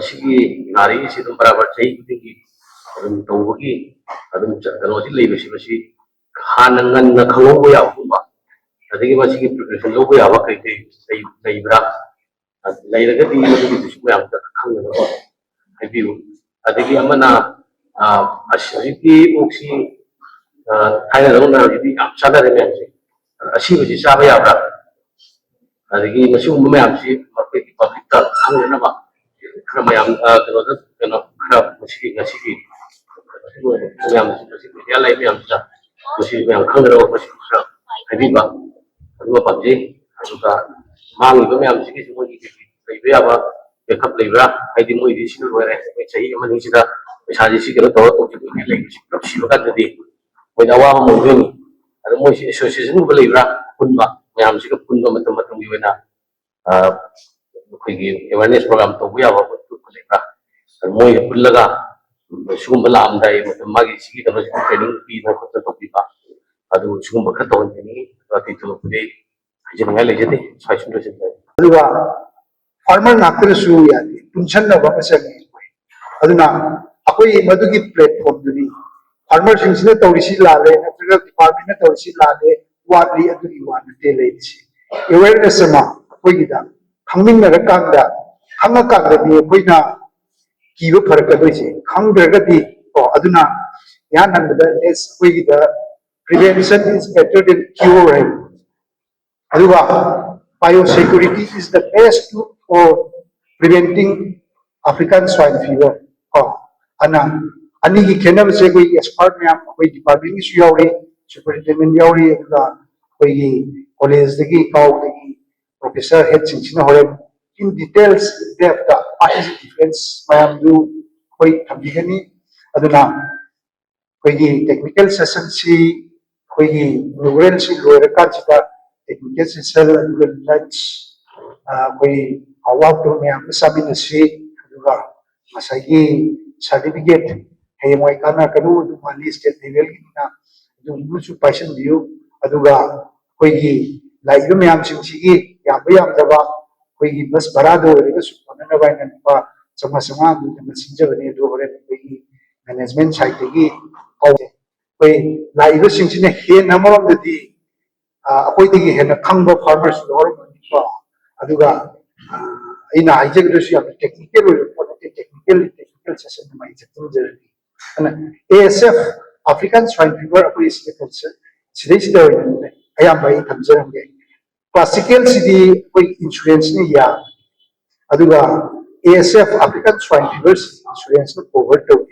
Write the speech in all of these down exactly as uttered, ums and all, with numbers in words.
ꯁꯤꯒꯤ ꯅꯥꯔꯛꯏꯁꯤ ꯑꯗꯨꯝ ꯕꯔꯥꯕꯔ ꯆꯍꯤ ꯈꯨꯗꯤꯡꯒꯤ ꯑꯗꯨꯝ ꯇꯧꯕꯒꯤ ꯑꯗꯨꯝ ꯆ- ꯀꯩꯅꯣꯁꯤ ꯂꯩꯕꯁꯤ, ꯃꯁꯤ ꯍꯥꯟꯅ ꯉꯟꯅ ꯈꯪꯍꯧꯕ ꯌꯥꯕꯒꯨꯝꯕ, ꯑꯗꯒꯤ ꯃꯁꯤꯒꯤ ꯄ꯭ꯔꯤꯄꯦꯔꯦꯁꯟ ꯂꯧꯕ ꯌꯥꯕ ꯀꯩ ꯀꯩ ꯂꯩ- ꯂꯩꯕ꯭ꯔꯥ? ꯂꯩꯔꯒꯗꯤ ꯃꯗꯨꯒꯤꯗꯨꯁꯨ ꯃꯌꯥꯝꯗ ꯈꯪꯅꯅꯕ ꯍꯥꯏꯕꯤꯌꯨ꯫ ꯑꯗꯒꯤ ꯑꯃꯅ, ꯑ, ꯑꯁ, ꯍꯧꯖꯤꯛꯇꯤ ꯑꯣꯛꯁꯤ, ꯑ, ꯊꯥꯏꯅꯗꯧꯅ ꯍꯧꯖꯤꯛꯇꯤ ꯌꯥꯝ ꯆꯥꯅꯔꯦ ꯃꯌꯥꯝꯁꯦ꯫ ꯑꯁꯤꯕꯁꯤ ꯆꯥꯕ ꯌꯥꯕ꯭ꯔꯥ? ꯑꯗꯒꯤ ꯃꯁꯤꯒꯨꯝꯕ ꯃꯌꯥꯝꯁꯤ ꯑꯩꯈꯣꯏꯒꯤ ꯄꯕ꯭ꯂꯤꯛꯇ ꯈꯪꯅꯅꯕ ꯈꯔ ꯃꯌꯥꯝ, ꯑ, ꯀꯩꯅꯣꯗ, ꯀꯩꯅꯣ, ꯈꯔ ꯃꯁꯤꯒꯤ, ꯉꯁꯤꯒꯤ ꯃꯌꯥꯝ, ꯃꯁꯤ ꯃꯦꯗꯤꯌꯥ ꯂꯩ ꯃꯌꯥꯝꯁꯤꯗ ꯃꯁꯤ ꯃꯌꯥꯝ ꯈꯪꯅꯅꯕ ꯃꯁꯤ ꯈꯔ ꯍꯥꯏꯕꯤꯕ, ꯑꯗꯨꯒ ꯄꯥꯝꯖꯩ꯫ ꯑꯗꯨꯒ ꯃꯥꯡꯉꯤꯕ ꯃꯌꯥꯝꯁꯤꯒꯤꯁꯨ ꯃꯣꯏꯒꯤ ꯂꯩꯕ ꯌꯥꯕ ꯕꯦꯛꯀꯞ ꯂꯩꯕ꯭ꯔꯥ? ꯍꯥꯏꯗꯤ ꯃꯣꯏꯗꯤ ꯁꯤꯅ ꯂꯣꯏꯔꯦ, ꯑꯩꯈꯣꯏ ꯆꯍꯤ ꯑꯃꯅꯤꯁꯤꯗ ꯄꯩꯁꯥꯁꯤ ꯁꯤ ꯀꯩꯅꯣ ꯇꯧꯔ ꯇꯧꯈꯤꯕ ꯂꯩꯕꯁꯤ ꯄꯨꯂꯞ ꯁꯤꯕ ꯀꯥꯟꯗꯗꯤ ꯃꯣꯏꯗ ꯑꯋꯥꯕ ꯑꯃ ꯑꯣꯏꯗꯣꯏꯅꯤ꯫ ꯑꯗꯣ ꯃꯣꯏꯁꯤ ꯑꯦꯁꯣꯁꯤꯌꯦꯁꯟꯒꯨꯝꯕ ꯂꯩꯕ꯭ꯔꯥ? ꯄꯨꯟꯕ ꯃꯌꯥꯝꯁꯤꯒ ꯄꯨꯟꯕ ꯃꯇꯝ ꯃꯇꯝꯒꯤ ꯑꯣꯏꯅ, ꯑ, ꯑꯩꯈꯣꯏꯒꯤ ꯑꯦꯋꯦꯔꯅꯦꯁ ꯄ꯭ꯔꯣꯒ꯭ꯔꯥꯝ ꯇꯧꯕ ꯌꯥꯕ ꯈꯣꯠꯄ ꯂꯩꯕ꯭ꯔꯥ? ꯑꯗꯨ ꯃꯣꯏꯒ ꯄꯨꯜꯂꯒ ꯁꯤꯒꯨꯝꯕ ꯂꯥꯛꯑꯝꯗꯥꯏ ꯃꯇꯝ ꯃꯥꯒꯤ ꯁꯤꯒꯤ ꯀꯩꯅꯣꯁꯤꯗ ꯇ꯭ꯔꯦꯅꯤꯡ ꯄꯤꯗꯅ ꯈꯣꯠꯇꯅ ꯇꯧꯕꯤꯕ, ꯑꯗꯨ ꯁꯤꯒꯨꯝꯕ ꯈꯔ ꯇꯧꯍꯟꯖꯅꯤꯡꯉꯤ꯫ ꯑꯗꯣ ꯑꯇꯩ ꯊꯣꯏꯗꯣꯛꯄꯗꯤ ꯑꯩ ꯍꯥꯏꯖꯅꯤꯡꯉꯥꯏ ꯂꯩꯖꯗꯦ꯫ ꯁ꯭ꯋꯥꯏꯁꯤꯗ ꯂꯣꯏꯁꯤꯟꯖꯔꯒꯦ꯫ ꯑꯗꯨꯒ ꯐꯥꯔꯃꯔ ꯉꯥꯛꯇꯅꯁꯨ ꯌꯥꯗꯦ, ꯄꯨꯟꯁꯤꯟꯅꯕ ꯑꯃ ꯆꯪꯉꯤ꯫ ꯑꯗꯨꯅ ꯑꯩꯈꯣꯏ ꯃꯗꯨꯒꯤ ꯄ꯭ꯂꯦꯠꯐꯣꯝꯗꯨꯅꯤ ꯐꯥꯔꯃꯔꯁꯤꯡꯁꯤꯅ ꯇꯧꯔꯤꯁꯤ ꯂꯥꯜꯂꯦ ꯅꯠꯇ꯭ꯔꯒ ꯗꯤꯄꯥꯔꯠꯃꯦꯟꯅ ꯇꯧꯔꯤꯁꯤ ꯂꯥꯜꯂꯦ, ꯋꯥꯠꯂꯤ, ꯑꯗꯨꯒꯤ ꯋꯥ ꯅꯠꯇꯦ ꯂꯩꯔꯤꯁꯤ꯫ ꯑꯦꯋꯦꯔꯅꯦꯁ ꯑꯃ ꯑꯩꯈꯣꯏꯒꯤꯗ ꯈꯪꯃꯤꯟꯅꯔꯀꯥꯟꯗ, ꯈꯪꯉꯀꯥꯟꯗꯗꯤ ꯑꯩꯈꯣꯏꯅ ꯀꯤꯕ ꯐꯔꯛꯀꯗꯣꯏꯁꯦ꯫ ꯈꯪꯗ꯭ꯔꯒꯗꯤ ꯀꯣ, ꯑꯗꯨꯅ ꯏꯍꯥꯟ ꯍꯥꯟꯕꯗ ꯑꯦꯁ ꯑꯩꯈꯣꯏꯒꯤꯗ prevention is better than cure ꯍꯥꯏ꯫ ꯑꯗꯨꯒ biosecurity is the best tool for preventing African swine fever ꯀꯣ꯫ ꯑꯅ ꯑꯅꯤꯒꯤ ꯈꯦꯠꯅꯕꯁꯦ ꯑꯩꯈꯣꯏ ꯑꯦꯛꯁꯄꯔꯠ ꯃꯌꯥꯝ ꯑꯩꯈꯣꯏ ꯗꯤꯄꯥꯔꯠꯃꯦꯟꯒꯤꯁꯨ ꯌꯥꯎꯔꯤ, ꯁꯨꯄꯔꯤꯟꯇꯦꯟꯗꯦꯟ ꯌꯥꯎꯔꯤ, ꯑꯗꯨꯒ ꯑꯩꯈꯣꯏꯒꯤ ꯀꯣꯂꯦꯖꯇꯒꯤ ꯀꯥꯎꯕꯗꯒꯤ ꯄ꯭ꯔꯣꯐꯦꯁꯔ ꯍꯦꯗꯁꯤꯡꯁꯤꯅ ꯍꯣꯔꯦꯟ in details depth what is the difference ꯃꯌꯥꯝꯗꯨ ꯑꯩꯈꯣꯏ ꯊꯝꯕꯤꯒꯅꯤ꯫ ꯑꯗꯨꯅ ꯑꯩꯈꯣꯏꯒꯤ ꯇꯦꯛꯅꯤꯀꯦꯜ ꯁꯦꯁꯟꯁꯤ ꯑꯩꯈꯣꯏꯒꯤ ꯏꯅꯣꯒ꯭ꯔꯦꯜꯁꯤ ꯂꯣꯏꯔꯀꯥꯟꯁꯤꯗ ꯇꯦꯛꯅꯤꯀꯦꯜ ꯁꯦꯁꯟ ꯑꯗꯨꯒ ꯂꯟꯁ ꯑꯩꯈꯣꯏ ꯑꯋꯥꯠꯄ ꯃꯌꯥꯝ ꯑꯃ ꯆꯥꯃꯤꯟꯅꯁꯤ꯫ ꯑꯗꯨꯒ ꯉꯁꯥꯏꯒꯤ ꯁꯥꯔꯇꯤꯐꯤꯀꯦꯠ ꯍꯌꯦꯡꯋꯥꯏ ꯀꯥꯟꯅꯔꯛꯀꯅꯨ, ꯑꯗꯨꯒ ꯁ꯭ꯇꯦꯠ ꯂꯦꯚꯦꯜꯒꯤꯅꯤꯅ ꯑꯗꯨꯒꯨꯝꯕꯁꯨ ꯄꯥꯏꯁꯤꯟꯕꯤꯌꯨ꯫ ꯑꯗꯨꯒ ꯑꯩꯈꯣꯏꯒꯤ ꯂꯥꯛꯏꯕ ꯃꯌꯥꯝꯁꯤꯡꯁꯤꯒꯤ ꯌꯥꯝꯕ ꯌꯥꯝꯗꯕ ꯑꯩꯈꯣꯏꯒꯤ ꯕꯁ ꯚꯔꯥꯗ ꯑꯣꯏꯔꯒꯁꯨ ꯀꯣꯟꯅꯅꯕ ꯍꯥꯏꯅ ꯂꯨꯄꯥ ꯆꯥꯝꯃꯉꯥ ꯆꯥꯝꯃꯉꯥ ꯑꯗꯨꯝ ꯁꯤꯟꯖꯕꯅꯤ꯫ ꯑꯗꯨ ꯍꯣꯔꯦꯟ ꯑꯩꯈꯣꯏꯒꯤ ꯃꯦꯅꯦꯖꯃꯦꯟ ꯁꯥꯏꯠꯇꯒꯤ ꯍꯧꯖꯩ꯫ ꯑꯩꯈꯣꯏ ꯂꯥꯛꯏꯕꯁꯤꯡꯁꯤꯅ ꯍꯦꯟꯅ ꯑꯃꯔꯣꯝꯗꯗꯤ ꯑꯩꯈꯣꯏꯗꯒꯤ ꯍꯦꯟꯅ ꯈꯪꯕ ꯐꯥꯔꯃꯔꯁꯨ ꯌꯥꯎꯔꯝꯒꯅꯤꯀꯣ꯫ ꯑꯗꯨꯒ ꯑꯩꯅ ꯍꯥꯏꯖꯒꯗꯣꯏꯁꯨ ꯌꯥꯝꯅ ꯇꯦꯛꯅꯤꯀꯦꯜ ꯑꯣꯏꯕ ꯄꯣꯠ ꯅꯠꯇꯦ꯫ ꯇꯦꯛꯅꯤꯀꯦꯜ ꯇꯦꯛꯅꯤꯀꯦꯜ ꯁꯦꯁꯟ ꯑꯗꯨꯃꯥꯏꯅ ꯆꯠꯊꯟꯖꯔꯅꯤ꯫ ꯑꯗꯨꯅ ꯑꯦ S F African swine fever ꯑꯩꯈꯣꯏ ꯁꯤꯗ ꯁꯤꯗꯩꯁꯤꯗ ꯑꯣꯏꯅ ꯑꯌꯥꯝꯕ ꯑꯩ ꯊꯝꯖꯔꯝꯒꯦ꯫ ꯀ꯭ꯂꯥꯁꯤꯀꯦꯜꯁꯤꯗꯤ ꯑꯩꯈꯣꯏ ꯏꯟꯁꯨꯔꯦꯟꯁꯅ ꯌꯥꯕꯅꯤ꯫ ꯑꯗꯨꯒ A S F African swine ꯐꯤꯚꯔꯁꯤ ꯏꯟꯁꯨꯔꯦꯟꯁꯅ ꯀꯣꯚꯔ ꯇꯧꯏ꯫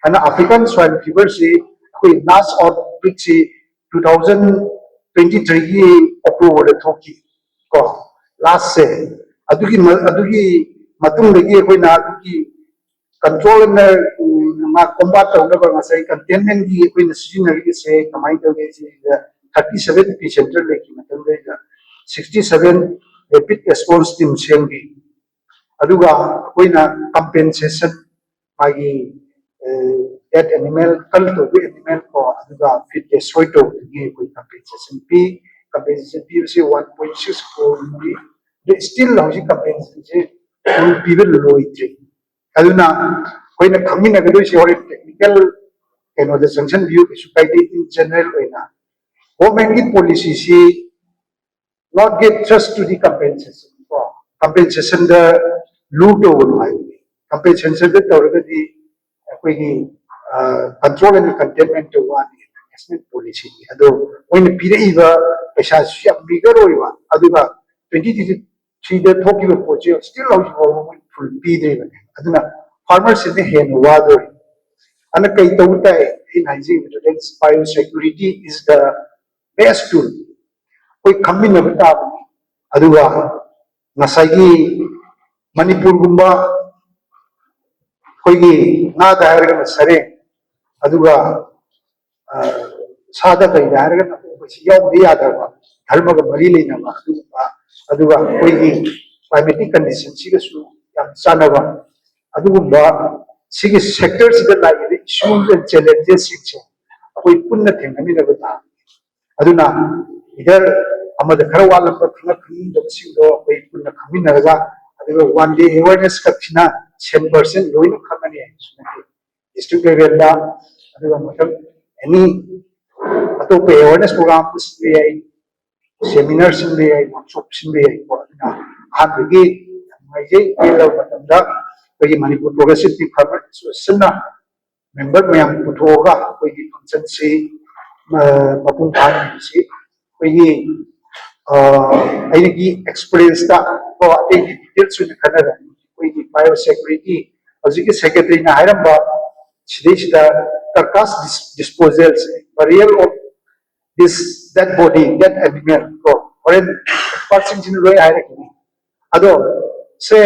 ꯑꯗꯨꯅ ꯑꯐ꯭ꯔꯤꯀꯥꯟ ꯁ꯭ꯋꯥꯏꯟ ꯐꯤꯚꯔꯁꯤ ꯑꯩꯈꯣꯏ ꯂꯥꯁ ꯑꯥꯎꯠꯕ꯭ꯔꯤꯛꯁꯤ ꯇꯨ ꯊꯥꯎꯖꯟ ꯇ꯭ꯋꯦꯟꯇꯤ ꯊ꯭ꯔꯤꯒꯤ ꯑꯣꯛꯇꯣꯕꯔꯗ ꯊꯣꯛꯈꯤ ꯀꯣ, ꯂꯥꯁꯁꯦ꯫ ꯑꯗꯨꯒꯤ ꯑꯗꯨꯒꯤ ꯃꯇꯨꯡꯗꯒꯤ ꯑꯩꯈꯣꯏꯅ ꯑꯗꯨꯒꯤ ꯀꯟꯇ꯭ꯔꯣꯜ ꯑꯦꯟ ꯃꯥ ꯀꯣꯝꯕꯥꯠ ꯇꯧꯅꯕ ꯉꯁꯥꯏ ꯀꯟꯇꯦꯟꯃꯦꯟꯒꯤ ꯑꯩꯈꯣꯏꯅ ꯁꯤꯖꯤꯟꯅꯔꯤꯕꯁꯦ ꯀꯃꯥꯏꯅ ꯇꯧꯒꯦ ꯁꯤꯗ ꯊꯥꯔꯇꯤ ꯁꯚꯦꯟ ꯄꯤ ꯁꯦꯟꯇꯔ ꯂꯩꯈꯤ ꯃꯇꯝꯗꯩꯗ sixty seven rapid response team ꯁꯦꯝꯈꯤ꯫ ꯑꯗꯨꯒ ꯑꯩꯈꯣꯏꯅ ꯀꯝꯄꯦꯟꯁꯦꯁꯟ ꯃꯥꯒꯤ ꯗꯦꯠ ꯑꯦꯅꯤꯃꯦꯜ ꯀꯜ ꯇꯧꯕ ꯑꯦꯅꯤꯃꯦꯜ ꯀꯣ ꯑꯗꯨꯒ ꯐꯤꯠ ꯗꯦꯁꯇ꯭ꯔꯣꯏ ꯇꯧꯕꯗꯨꯒꯤ ꯑꯩꯈꯣꯏ ꯀꯝꯄꯦꯟꯁꯦꯁꯟ ꯄꯤ꯫ ꯀꯝꯄꯦꯟꯁꯦꯁꯟ ꯄꯤꯕꯁꯦ ꯋꯥꯟ ꯄꯣꯏꯟ ꯁꯤꯛꯁ ꯀ꯭ꯔꯣꯔ꯫ ꯑꯗꯨ ꯁ꯭ꯇꯤꯜ ꯍꯧꯖꯤꯛ ꯀꯝꯄꯦꯟꯁꯦꯁꯟꯁꯦ ꯐꯨꯜ ꯄꯤꯕ ꯂꯣꯏꯗ꯭ꯔꯤ꯫ ꯑꯗꯨꯅ ꯑꯩꯈꯣꯏꯅ ꯈꯪꯃꯤꯟꯅꯒꯗꯣꯏꯁꯦ ꯍꯣꯔꯦꯟ ꯇꯦꯛꯅꯤꯀꯦꯜ ꯀꯩꯅꯣꯗ ꯆꯪꯁꯤꯟꯕꯤꯌꯨ, ꯀꯩꯁꯨ ꯀꯥꯏꯗꯦ꯫ ꯏꯟ ꯖꯦꯅꯔꯦꯜ ꯑꯣꯏꯅ ꯒꯣꯔꯃꯦꯟꯒꯤ ꯄꯣꯂꯤꯁꯤꯁꯤ not give just to the compensation ꯀꯣ, ꯀꯝꯄꯦꯟꯁꯦꯁꯟꯗ ꯂꯨ ꯇꯧꯒꯅꯨ ꯍꯥꯏꯕꯅꯤ꯫ ꯀꯝꯄꯦꯟꯁꯦꯁꯟꯗ ꯇꯧꯔꯒꯗꯤ ꯑꯩꯈꯣꯏꯒꯤ ꯀꯟꯇ꯭ꯔꯣꯜ ꯑꯦꯟ ꯀꯟꯇꯦꯟꯃꯦꯟ ꯇꯧꯕ ꯋꯥꯅꯤ ꯅꯦꯁꯅꯦꯜ ꯄꯣꯂꯤꯁꯤꯅꯤ꯫ ꯑꯗꯣ ꯃꯣꯏꯅ ꯄꯤꯔꯛꯏꯕ ꯄꯩꯁꯥꯁꯤꯁꯨ ꯌꯥꯝ ꯃꯤꯒꯔ ꯑꯣꯏꯕ, ꯑꯗꯨꯒ ꯇ꯭ꯋꯦꯟꯇꯤ ꯇ꯭ꯋꯦꯟꯇꯤ ꯊ꯭ꯔꯤꯗ ꯊꯣꯛꯈꯤꯕ ꯄꯣꯠꯁꯦ ꯁ꯭ꯇꯤꯜ ꯍꯧꯖꯤꯛ ꯐꯥꯎꯕ ꯃꯣꯏ ꯐꯨꯜ ꯄꯤꯗ꯭ꯔꯤꯕꯅꯦ꯫ ꯑꯗꯨꯅ ꯐꯥꯔꯃꯔꯁꯤꯅ ꯍꯦꯟꯅ ꯋꯥꯗꯣꯔꯤ꯫ ꯑꯗꯨꯅ ꯀꯩ ꯇꯧꯕ ꯇꯥꯏ? ꯑꯩꯅ ꯍꯥꯏꯖꯈꯤꯕꯗꯨ, ꯕꯥꯏꯑꯣ ꯁꯦꯀ꯭ꯌꯨꯔꯤꯇꯤ ꯏꯁ ꯗ ꯕꯦꯁ ꯇꯨꯜ꯫ ꯑꯩꯈꯣꯏ ꯈꯪꯃꯤꯟꯅꯕ ꯇꯥꯕꯅꯤ꯫ ꯑꯗꯨꯒ ꯉꯁꯥꯏꯒꯤ ꯃꯅꯤꯄꯨꯔꯒꯨꯝꯕ ꯑꯩꯈꯣꯏꯒꯤ ꯉꯥꯗ ꯍꯥꯏꯔꯒꯅ ꯁꯔꯦꯡ, ꯑꯗꯨꯒ ꯁꯥꯗ ꯀꯩꯗ ꯍꯥꯏꯔꯒꯅ ꯑꯣꯛꯄꯁꯤ ꯌꯥꯎꯗ ꯌꯥꯗ꯭ꯔꯕ, ꯙꯔꯃꯒ ꯃꯔꯤ ꯂꯩꯅꯕ ꯑꯗꯨꯒꯨꯝꯕ, ꯑꯗꯨꯒ ꯑꯩꯈꯣꯏꯒꯤ ꯀ꯭ꯂꯥꯏꯃꯦꯇꯤꯛ ꯀꯟꯗꯤꯁꯟꯁꯤꯒꯁꯨ ꯌꯥꯝ ꯆꯥꯟꯅꯕ ꯑꯗꯨꯒꯨꯝꯕ ꯁꯤꯒꯤ ꯁꯦꯛꯇꯔꯁꯤꯗ ꯂꯥꯛꯏꯕ ꯏꯁꯨ ꯑꯦꯟ ꯆꯦꯂꯦꯟꯖꯦꯁꯁꯤꯡꯁꯦ ꯑꯩꯈꯣꯏ ꯄꯨꯟꯅ ꯊꯦꯡꯅꯃꯤꯟꯅꯕ ꯇꯥꯕꯅꯤ꯫ ꯑꯗꯨꯅ ꯂꯤꯗꯔ ꯑꯃꯗ ꯈꯔ ꯋꯥꯠꯂꯛꯄ, ꯈꯪꯉꯛ ꯈꯪꯅꯤꯡꯗꯕꯁꯤꯡꯗꯣ ꯑꯩꯈꯣꯏ ꯄꯨꯟꯅ ꯈꯪꯃꯤꯟꯅꯔꯒ, ꯑꯗꯨꯒ ꯋꯥꯟ ꯗꯦ ꯑꯦꯋꯦꯔꯅꯦꯁ ꯈꯛꯁꯤꯅ ꯁꯦꯝ ꯄꯔꯁꯟ ꯂꯣꯏꯅ ꯈꯪꯒꯅꯤ ꯍꯥꯏꯕꯁꯨ ꯅꯠꯇꯦ꯫ ꯗꯤꯁꯇ꯭ꯔꯤꯛ ꯂꯦꯚꯦꯜꯗ, ꯑꯗꯨꯒ ꯃꯊꯪ ꯑꯦꯅꯤ ꯑꯇꯣꯞꯄ ꯑꯦꯋꯦꯔꯅꯦꯁ ꯄ꯭ꯔꯣꯒ꯭ꯔꯥꯝ ꯁꯤꯟꯕ ꯌꯥꯏ, ꯁꯦꯃꯤꯅꯥꯔ ꯁꯤꯟꯕ ꯌꯥꯏ, ꯋꯥꯔꯛꯁꯣꯞ ꯁꯤꯟꯕ ꯌꯥꯏꯀꯣ꯫ ꯑꯗꯨꯅ ꯑꯍꯥꯟꯕꯒꯤ ꯌꯥꯝ ꯅꯨꯡꯉꯥꯏꯖꯩ, ꯄꯦꯜꯂꯕ ꯃꯇꯝꯗ ꯑꯩꯈꯣꯏꯒꯤ ꯃꯅꯤꯄꯨꯔ ꯄ꯭ꯔꯣꯒ꯭ꯔꯦꯁꯤꯞ ꯗꯤꯄꯥꯔꯠꯃꯦꯟ ꯑꯦꯁꯣꯁꯤꯌꯦꯁꯟꯅ ꯃꯦꯝꯕꯔ ꯃꯌꯥꯝ ꯄꯨꯊꯣꯛꯑꯒ ꯑꯩꯈꯣꯏꯒꯤ ꯐꯪꯁꯟꯁꯤ ꯃꯄꯨꯡ ꯐꯥꯍꯟꯕꯁꯤ ꯑꯩꯈꯣꯏꯒꯤ ꯑꯩꯒꯤ ꯑꯦꯛꯁꯄꯤꯔꯤꯌꯦꯟꯁꯇ ꯀꯣ, ꯑꯇꯩꯒꯤ ꯗꯤꯇꯦꯜꯁ ꯑꯣꯏꯅ ꯈꯟꯅꯔꯅꯤ꯫ ꯑꯩꯈꯣꯏꯒꯤ ꯕꯥꯏꯑꯣ ꯁꯦꯀ꯭ꯌꯨꯔꯤꯇꯤ ꯍꯧꯖꯤꯛꯀꯤ ꯁꯦꯀ꯭ꯔꯦꯇꯔꯤꯅ ꯍꯥꯏꯔꯝꯕ ꯁꯤꯗꯩꯁꯤꯗ carcass disposal, burial of this dead body, dead animal ꯀꯣ, ꯍꯣꯔꯦꯟ ꯑꯦꯛꯁꯄꯥꯔꯠꯁꯤꯡꯁꯤꯅ ꯂꯣꯏ ꯍꯥꯏꯔꯛꯈꯤꯅꯤ꯫ ꯑꯗꯣ ꯁꯦ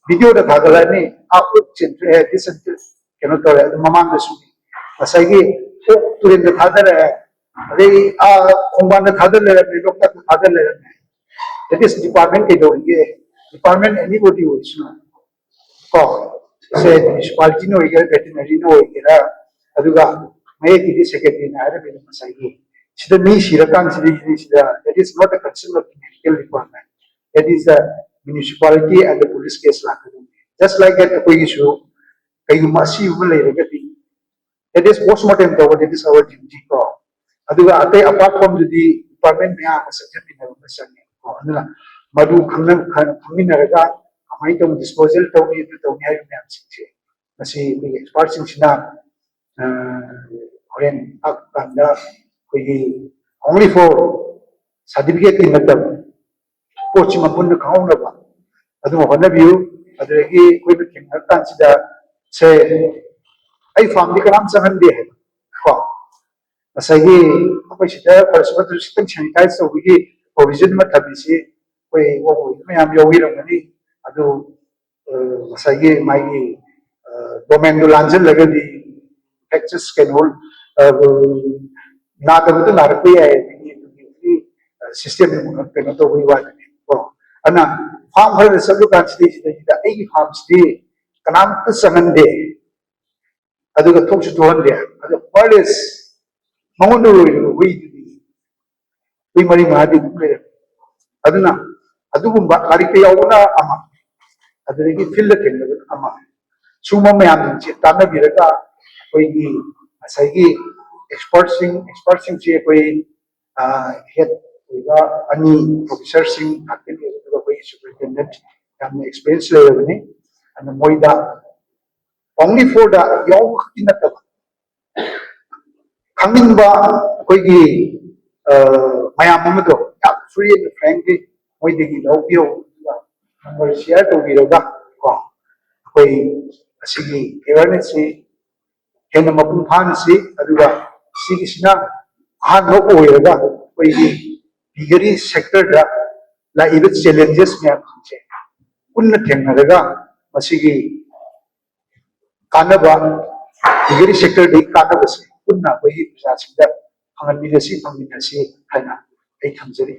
ꯚꯤꯗꯤꯑꯣꯗ ꯊꯥꯒꯠꯂꯛꯑꯅꯤ, ꯑꯥ ꯑꯣꯛ ꯆꯦꯟꯊꯣꯛꯑꯦ, ꯗꯤꯁ ꯀꯩꯅꯣ ꯇꯧꯔꯦ꯫ ꯑꯗꯨ ꯃꯃꯥꯡꯗꯁꯨ ꯉꯁꯥꯏꯒꯤ ꯑꯣꯛ ꯇꯨꯔꯦꯟꯗ ꯊꯥꯗꯔꯛꯑꯦ, ꯑꯗꯩ ꯑꯥ ꯈꯣꯡꯕꯥꯟꯗ ꯊꯥꯗꯔ ꯂꯩꯔꯝꯃꯦ, ꯂꯣꯛꯇꯥꯛꯇ ꯊꯥꯗꯔ ꯂꯩꯔꯝꯃꯦ꯫ That is department ꯀꯩꯗꯧꯔꯤꯒꯦ? Department anybody ꯑꯣꯏꯁꯅꯨ ꯀꯣ, ꯁꯦ ꯃ꯭ꯌꯨꯅꯤꯁꯤꯄꯥꯂꯤꯇꯤꯅ ꯑꯣꯏꯒꯦꯔꯥ, ꯚꯦꯇꯤꯅꯔꯤꯅ ꯑꯣꯏꯒꯦꯔꯥ, ꯑꯗꯨꯒ ꯃꯌꯦꯛꯀꯤꯗꯤ ꯁꯦꯀ꯭ꯔꯦꯇꯔꯤꯅ ꯍꯥꯏꯔꯝꯃꯤꯗꯣ ꯉꯁꯥꯏꯒꯤ ꯁꯤꯗ ꯃꯤ ꯁꯤꯔꯀꯥꯟꯁꯤꯗ, ꯁꯤꯗ, that is not a concern of the medical department, that is the municipality and the police case ꯂꯥꯛꯀꯗꯕꯅꯤ꯫ Just like that ꯑꯩꯈꯣꯏꯒꯤꯁꯨ ꯀꯩꯒꯨꯝꯕ ꯑꯁꯤꯕ ꯑꯃ ꯂꯩꯔꯒꯗꯤ, that is post mortem ꯇꯧꯕ, that is our duty ꯀꯣ꯫ ꯑꯗꯨꯒ ꯑꯇꯩ ꯑꯄꯥꯛꯄ ꯑꯃꯗꯨꯗꯤ ꯗꯤꯄꯥꯔꯠꯃꯦꯟ ꯃꯌꯥꯝ ꯑꯃ ꯆꯪꯁꯤꯟꯃꯤꯟꯅꯕ ꯑꯃ ꯆꯪꯉꯦ ꯀꯣ꯫ ꯑꯗꯨꯅ ꯃꯗꯨ ꯈꯪꯅ-, ꯈꯪ-, ꯈꯪꯃꯤꯟꯅꯔꯒ ꯀꯃꯥꯏꯅ ꯇꯧꯅ ꯗꯤꯁꯄꯣꯖꯦꯜ ꯇꯧꯅꯤ, ꯑꯗꯨ ꯇꯧꯅꯤ ꯍꯥꯏꯕ ꯃꯌꯥꯝꯁꯤꯡꯁꯦ ꯃꯁꯤ ꯑꯩꯈꯣꯏꯒꯤ ꯑꯦꯛꯁꯄꯥꯔꯠꯁꯤꯡꯁꯤꯅ, ꯑ, ꯍꯣꯔꯦꯟ ꯂꯥꯛꯄ ꯀꯥꯟꯗ ꯑꯩꯈꯣꯏꯒꯤ only for certificate ꯀꯤ ꯅꯠꯇꯕ, ꯄꯣꯠꯁꯤ ꯃꯄꯨꯟꯅ ꯈꯪꯍꯧꯅꯕ ꯑꯗꯨꯃ ꯍꯣꯠꯅꯕꯤꯌꯨ꯫ ꯑꯗꯨꯗꯒꯤ ꯑꯩꯈꯣꯏꯅ ꯊꯦꯡꯅꯔ ꯀꯥꯟꯁꯤꯗ, ꯁꯦ, ꯑꯩ ꯐꯥꯔꯝꯗꯤ ꯀꯅꯥꯝ ꯆꯪꯍꯟꯗꯦ ꯍꯥꯏꯕ ꯀꯣ꯫ ꯉꯁꯥꯏꯒꯤ ꯑꯩꯈꯣꯏ ꯁꯤꯗ ꯐꯔꯁꯨ ꯐꯠꯇ꯭ꯔꯁꯨ ꯈꯤꯇꯪ ꯁꯦꯅꯤꯇꯥꯏꯁ ꯇꯧꯕꯒꯤ ꯄ꯭ꯔꯣꯚꯤꯖꯟ ꯑꯃ ꯊꯝꯃꯤꯁꯤ ꯑꯩꯈꯣꯏ ꯋꯥꯕꯨ ꯃꯌꯥꯝ ꯌꯥꯎꯕꯤꯔꯝꯒꯅꯤ꯫ ꯑꯗꯨ, ꯑ, ꯉꯁꯥꯏꯒꯤ ꯃꯥꯒꯤ, ꯑ, ꯗꯣꯃꯦꯟꯗꯣ ꯂꯥꯟꯖꯜꯂꯒꯗꯤ ꯏꯟꯐꯦꯛꯁꯟ ꯀꯩꯅꯣ, ꯑ, ꯅꯥꯗꯕꯗꯣ ꯅꯥꯔꯛꯄ ꯌꯥꯏ꯫ ꯑꯗꯒꯤ ꯑꯗꯨꯒꯤ ꯁꯤꯁꯇꯦꯝ ꯀꯩꯅꯣ ꯇꯧꯕꯒꯤ ꯋꯥꯗꯅꯦ ꯀꯣ꯫ ꯑꯗꯨꯅ ꯐꯥꯔꯝ ꯈꯔꯗ ꯆꯠꯂꯨ ꯀꯥꯟꯁꯤꯗꯩꯁꯤꯗꯩꯁꯤꯗ ꯑꯩꯒꯤ ꯐꯥꯔꯝꯁꯤꯗꯤ ꯀꯅꯥꯝꯇ ꯆꯪꯍꯟꯗꯦ, ꯑꯗꯨꯒ ꯊꯣꯛꯁꯨ ꯊꯣꯛꯍꯟꯗꯦ꯫ ꯑꯗꯣ ꯐꯔꯦꯁ ꯃꯉꯣꯟꯗ ꯂꯣꯏꯔꯤꯕ ꯍꯨꯏꯗꯨꯗꯤ ꯍꯨꯏ ꯃꯔꯤ ꯃꯉꯥꯗꯤ ꯑꯗꯨꯝ ꯂꯩꯔꯝꯃꯤ꯫ ꯑꯗꯨꯅ ꯑꯗꯨꯒꯨꯝꯕ ꯂꯥꯏꯔꯤꯛꯇ ꯌꯥꯎꯕꯅ ꯑꯃ, ꯑꯗꯨꯗꯒꯤ ꯐꯤꯜꯗ ꯊꯦꯡꯅꯕꯅ ꯑꯃ꯫ ꯁꯨꯝꯕ ꯃꯌꯥꯝꯁꯤꯡꯁꯦ ꯇꯥꯟꯅꯕꯤꯔꯒ ꯑꯩꯈꯣꯏꯒꯤ ꯉꯁꯥꯏꯒꯤ ꯑꯦꯛꯁꯄꯔꯠꯁꯤꯡ ꯑꯦꯛꯁꯄꯔꯠꯁꯤꯡꯁꯦ ꯑꯩꯈꯣꯏ ꯍꯦꯠ ꯑꯣꯏꯕ ꯑꯅꯤ ꯄ꯭ꯔꯣꯐꯦꯁꯔꯁꯤꯡ ꯉꯥꯛꯇꯅꯤ, ꯑꯗꯨꯒ ꯑꯩꯈꯣꯏꯒꯤ ꯁꯨꯄꯔꯤꯟꯇꯦꯟꯗꯦꯟꯠ ꯌꯥꯝꯅ ꯑꯦꯛꯁꯄꯤꯔꯤꯌꯦꯟꯁ ꯂꯩꯔꯕꯅꯤ꯫ ꯑꯗꯨꯅ ꯃꯣꯏꯗ ꯑꯣꯡꯂꯤ ꯐꯣꯔꯗ ꯌꯥꯎꯕ ꯈꯛꯀꯤ ꯅꯠꯇꯕ ꯈꯪꯅꯤꯡꯕ ꯑꯩꯈꯣꯏꯒꯤ ꯃꯌꯥꯝ ꯑꯃꯗꯣ ꯌꯥꯝ ꯐ꯭ꯔꯤ ꯑꯦꯟ ꯐ꯭ꯔꯦꯡꯂꯤ ꯃꯣꯏꯗꯒꯤ ꯂꯧꯕꯤꯌꯣ, ꯑꯗꯨꯒ ꯅꯝꯕꯔ ꯁꯤꯌꯥꯔ ꯇꯧꯕꯤꯔꯒ ꯀꯣ ꯑꯩꯈꯣꯏ ꯑꯁꯤꯒꯤ ꯑꯦꯋꯦꯔꯅꯦꯁꯁꯤ ꯍꯦꯟꯅ ꯃꯄꯨꯡ ꯐꯥꯍꯟꯁꯤ꯫ ꯑꯗꯨꯒ ꯁꯤꯒꯤꯁꯤꯅ ꯑꯍꯥꯟꯕ ꯑꯣꯏꯔꯒ ꯑꯩꯈꯣꯏꯒꯤ ꯄꯤꯒꯔꯤ ꯁꯦꯛꯇꯔꯗ ꯂꯥꯛꯏꯕ ꯆꯦꯂꯦꯟꯖꯦꯁ ꯃꯌꯥꯝꯁꯤꯡꯁꯦ ꯄꯨꯟꯅ ꯊꯦꯡꯅꯔꯒ ꯃꯁꯤꯒꯤ ꯀꯥꯟꯅꯕ, ꯄꯤꯒꯔꯤ ꯁꯦꯛꯇꯔꯗꯒꯤ ꯀꯥꯟꯅꯕꯁꯦ ꯄꯨꯟꯅ ꯑꯩꯈꯣꯏꯒꯤ ꯄ꯭ꯔꯖꯥꯁꯤꯡꯗ ꯐꯪꯍꯟꯃꯤꯟꯅꯁꯤ, ꯐꯪꯃꯤꯟꯅꯁꯤ ꯍꯥꯏꯅ ꯑꯩ ꯊꯝꯖꯔꯤ꯫